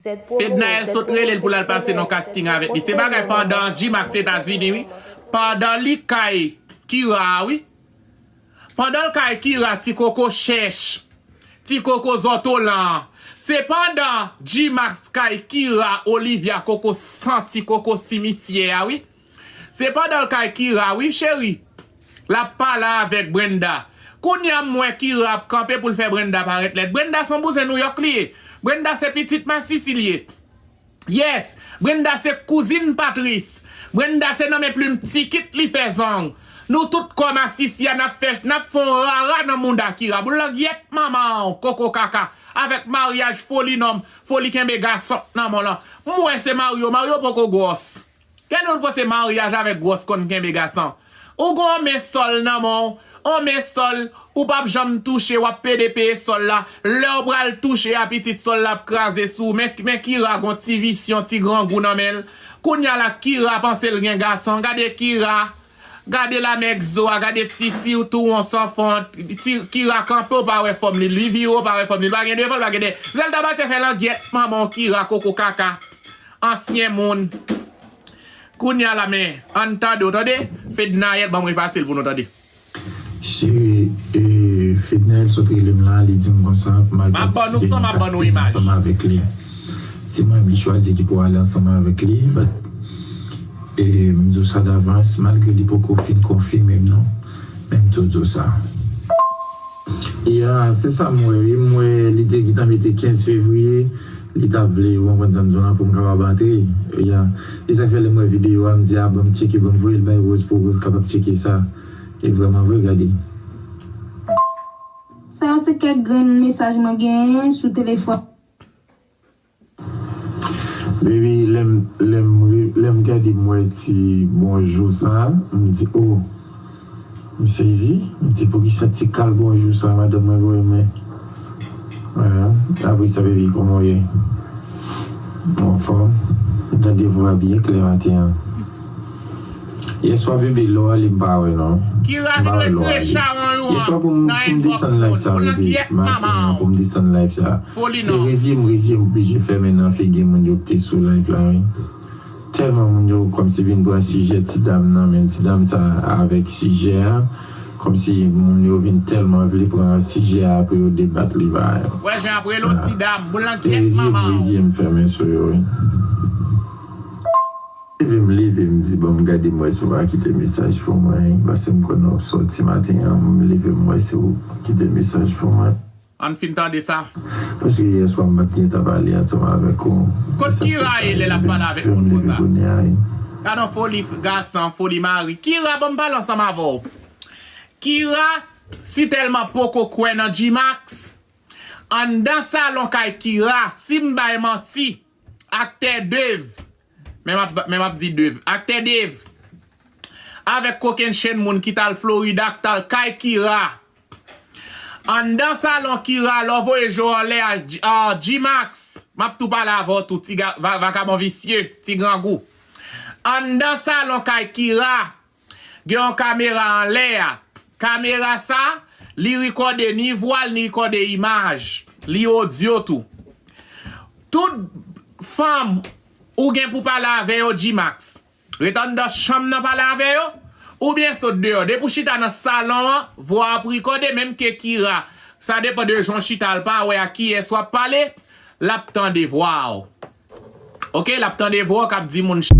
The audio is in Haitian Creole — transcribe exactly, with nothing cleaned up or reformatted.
Fednaelle sot rele l pou l al pase nan casting avèk li. Se bagay pandan G-Max Etazini, wi. Pandan li kay Kira a, wi. Pandan l kay Kira, ti koko chèch, ti koko zòtolan an. Se pandan G-Max kay Kira, Olivia koko santi koko simityè a, wi. Se pandan l kay Kira, wi, cheri. L ap pale avèk Brenda. Kounye a m wè Kira ap kanpe pou l fè Brenda parèt lèd. Brenda se yon bouzen Nouyòk li ye. Brenda se pitit masisi li ye. Yes, Brenda se kouzin Patrice. Brenda se nan men plim tikit li fè zong. Nou tout kò masisi a n ap fè, n ap fè yon rara nan mouda Kira. Boul langyèt manman w, koko kaka. Avèk maryaj foli nonm, foli kenbe gason nan men w lan. M wè se Mario, Mario poko gwòs. Gade w panse maryaj avèk gwòs konn kenbe gason. Ou gon men sòl nan men w, on men sòl, ou p ap janm touche, w ap pede peye sòl la. Lè w pral touche a, pitit sòl la ap kraze sou ou. Men, men Kira gon ti visyon, ti grangou nan men l. Kounye a la, Kira panse l gen gason. Gade Kira. Gade lamègzo a, gade ti, ti touwon san fon. Ti, Kira kanpe, w pa wè fòm li. Li vire, w pa wè fòm li. Li pa gen devan, li pa gen dèyè. Zelda Batya fè langyèt manman w Kira, koko kaka. Ansyen moun. Kounye a la, men, ann tande, w tande? Fednaelle, ban mwen efase l pou nou tande. Cheri, e, Fednaelle sot rele m la, li di m konsa, malgre ti gen yon casting ansanm avèk li. Se mwen li chwazi ki pou ale ansanm avèk li, but, e, m di w sa davans, malgre li poko fin konfime m non, men m tou di w sa. Ya, se sa m wè, wi. M wè li te gentan mete kenz fevriye, li t ap vle, ou konprann sa m di w la, pou m kapab antre. Ya, e sa k fè lè m wè videyo a, m di, a, ban m tcheke, ban m voye l bay Rose pou Rose kapab tcheke sa. E vrèman vre, gade. Sa yo se kèk grenn mesaj mwen genyen sou telefòn. Baby, lè m, lè m re-, lè m gade m wè ti bonjou sa, m di, oh, m sezi, m di, poukisa ti kal bonjou sa, madanm mwen voye mwen? Apre sa, baby, kòman w ye? Ou anfòm? M tande vwa byen klè maten an. Yèswa, bebe, lè w ale, m pa wè non. M pa wè lè w ale. Yèswa pou m, pou m desann live sa, bebe, maten an, pou m desann live sa. Se reziye m, reziye m oblije fèmen nan figi moun yo ki te sou live la, wi. Tèlman moun yo kòmsi vin pran sijè ti dam nan, men ti dam sa avèk sijè a, kòmsi moun yo vin tèlman vle pran sijè a pou yo debat li ba yo. Wè jan ap rele w ti dam, boul nan tèt manman w. Se reziye m, reziye m fèmen sou yo, wi. Leve m, leve m di, ban m gade m wè si w pa kite mesaj pou mwen, paske m konnen w ap sòti maten an, m leve m wè si w kite mesaj pou mwen. Ann fin tande sa. Paske yèswa m pa t gentan pale ansanm avèk ou. Kot Kira ye lè l ap pale avèk moun konsa? Gade yon foli gason, foli mari. Kira, ban m pale ansanm avè w. Kira, si tèlman poko kwè nan G-Max, anndan salon kay Kira, si m bay manti, aktè Dave, men m ap, men m ap di Dave, aktè Dave, avèk kokennchenn moun ki t al Florida, ki t al kay Kira, anndan salon Kira, lè w voye je w anlè a, G-, a, G-Max, m ap tou pale avè w tou, ti ga-, va-, vakabon visye, ti grangou. Anndan salon kay Kira, gen yon kamera anlè a. Kamera sa, li rekòde ni vwa l, ni rekòde imaj. Li odyo tou. Tout fanm ou gen pou pale avè yo, G-Max, ret anndan chanm nan pale avè yo, oubyen sot deyò. Depi w chita nan salon an, vwa w ap rekòde, menm ke Kira. Sa depann de jan w chita a, l pa wè a kiyès w ap pale, l ap tande vwa w. Oke, l ap tande vwa w k ap di moun ch-,